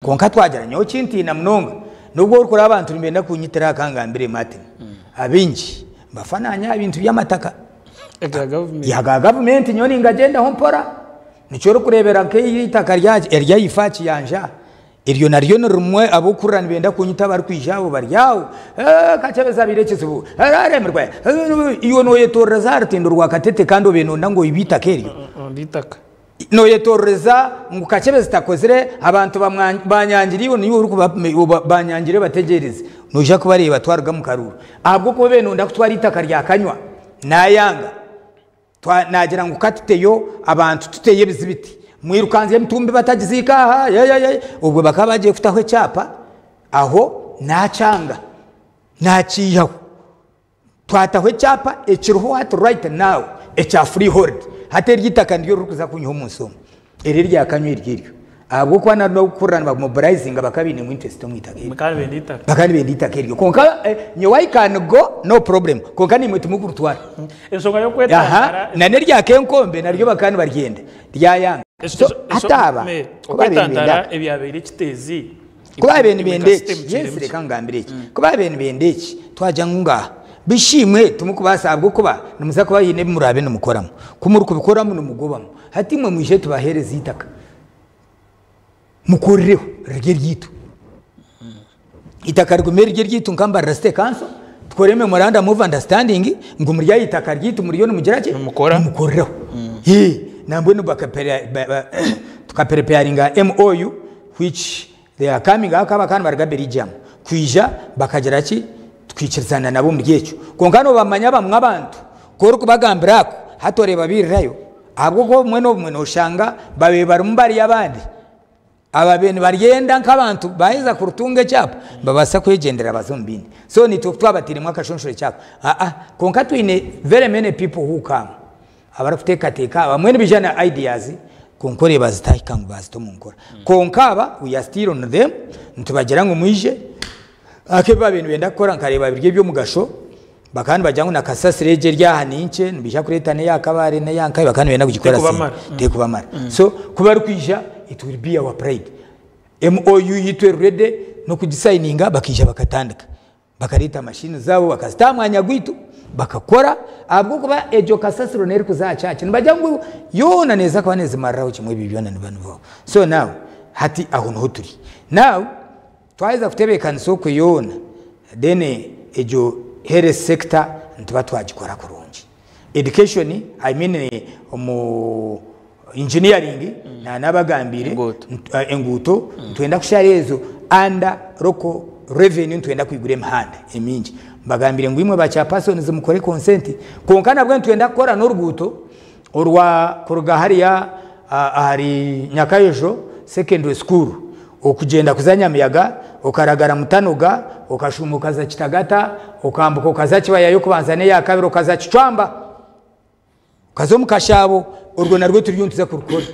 Kwonka twagira nyowe kintiina munonga nobu orikureeba abantu nibenda kunyitira aha kangambire Martin abaingi nibafa nanye aha bintu by'amataka aga gavumenti nyowe ningagyendaho mpora nikyo orikureebera nk'eitaka erya ifa Kiyanja eryo naryo nirimwe abarikuhurira nibenda kunyita abarikwija aho bari aho Kakyebezi abaire ekizibu aremirwe iwe noyetorereza aha rutindo rwa Katete kandi obaire noyenda ngu oibe eitaka eryo. Noyetorereza ngu Kakyebezi takozire, abantu banyangire iwe niiwe orikuba banyangire bategyereze. Noija kubareeba twaruga omu karuuru. Ahabw'okuba obaire noyenda kutwara eitaka rya Kanywa, nayanga. Nagira ngu katuteyo abantu tuteyo ebizibiti. Mwirukanzye emitumbi batagiziika aha, yeyeye. Obwo bakaba bagiye kutaho ekyapa, aho nakyanga, nakiihaho. Twataho ekyapa ekiriho hati right now ekya freehold. Hati eryo eitaka niryo ririkuza kunyiha omu nsi omu. Eri erya kanywa eryo eryo. Ahabw'okuba na n'okuhurira nibamobilizinga bakaba bainemu interest omu itaka eryo. Bakaba nibenda eitaka. Bakaba nibenda eitaka eryo. Kwonka nyowe I can go no problem. Kwonka naimwe timukuritwara. Enshonga y'okwetantara. Aha, na n'erya Kenkombe naryo bakaba nibaryenda. Ryayanga. So hati aba, ku baabaire nibenda. Okwetantara ebyabaire ekiteezi. Ku baabaire nibenda eki, yes reka nkugambire eki, ku baabaire nibenda eki, twagira ngu ngaaha, bishi imwe timukubaasa ahabw'okuba nimuza kuba haine ebi muraabe nimukoramu. Ku murikubikoramu nimugobamu. Hati imwe mwije tubaheereze eitaka, mukorireho riri eryaitu. Eitaka rigume riri eryaitu nka Mbarara City Council, tukore memorandum of understanding ngu muri aha itaka ryaitu muriyo nimugira ki? Nimukora. Nimukoreraho. Nambwenu tukapreparinga MOU which they are coming ahabw'okuba bakaba nibaruga Belgium kwija bakagira ki tukiikirizana nabo omuri ekyo. Kwonka noobamanya bamwe abantu ku orikubagambira ako hati oreeba bairirayo ahabw'okuba obumwe n'obumwe nooshanga babaire barimu bari abandi ababaire nibaryenda nk'abantu baaheza kurutunga ekyapa nibabaasa kwegyendera baze omu bindi. So naitwe ku twabatairemu akashonshore kyabo aa kwonka twine very many people who come. Abarikuteekateeka abamwe nibaija na ideas kwonka oreeba zitahika ngu baazita omu nkora. Kwonka aba we are still on them, nitubagira ngu mwije ahabw'okuba ebi baabaire nibenda kukora nkareeba biri eby'omugasho, bakaba nibagira ngu na kasasiro egi eri aha ni nkye, nibaija kureeta n'eya Kabale n'eya nkahi bakaba nibenda kugikora Tekubamara. Tekubamara. So ku barikwija it will be our pride. MOU yaitu eri ready n'okugisayininga bakaija bakatandika. Bakareeta mashini zaabo bakazita aha mwanya gwaitu bakakora ahabw'okuba egyo kasasiro n'erikuza aha church nibagira ngu yoona neeza kuba neezimariraho kimwe ebyo byona nibiba nibibaho. So now hati aho niho turi. Now twaheza kutebeekanisa okwe yoona then egyo health sector nituba twagikora kurungi. Education I mean omu engineering nanabagambiire enguuto nitwenda kushara ezo under local revenue nitwenda kwigura emihanda emingi. Mbagambire ngu imwe ba chairpersons mukore consent kwonka nabwo nitwenda kukora n'oruguuto orwa kuruga hariya ahari Nyakayojo secondary school okugyenda kuza Nyamiyaga okaragara Mutanoga okashuuma okaza Kitagata okambuka okaza Kibaya y'okubanza n'eyakabiri okaza Kicwamba okaza omu Kashaabo orwo narwo turiyo nituza kurukora.